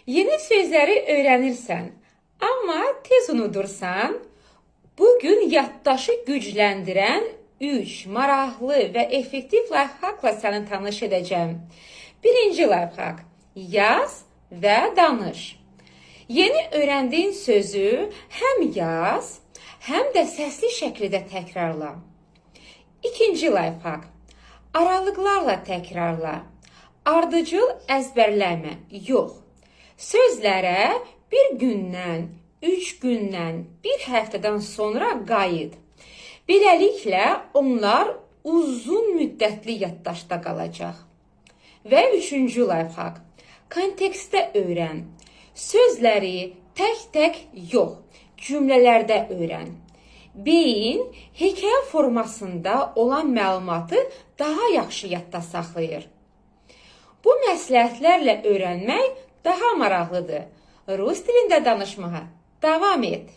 Yeni sözləri öyrənirsən, amma tez unudursan, bugün yaddaşı gücləndirən 3 maraqlı və effektiv lifehackla səni tanış edəcəm. Birinci lifehack: yaz və danış. Yeni öyrəndiyin sözü həm yaz, həm də səsli şəkildə təkrarla. İkinci lifehack: aralıqlarla təkrarla. Ardıcıl əzbərləmə, yox. Sözlərə bir gündən, 3 gündən, bir həftədən sonra qayıt. Beləliklə onlar uzun müddətli yaddaşda qalacaq. Və üçüncü lifehack: kontekstdə öyrən. Sözləri tək-tək yox, cümlələrdə öyrən. Beyin hekayə formasında olan məlumatı daha yaxşı yadda saxlayır. Bu məsləhətlərlə öyrənmək daha maraqlıdır. Rus dilində danışmağa davam et.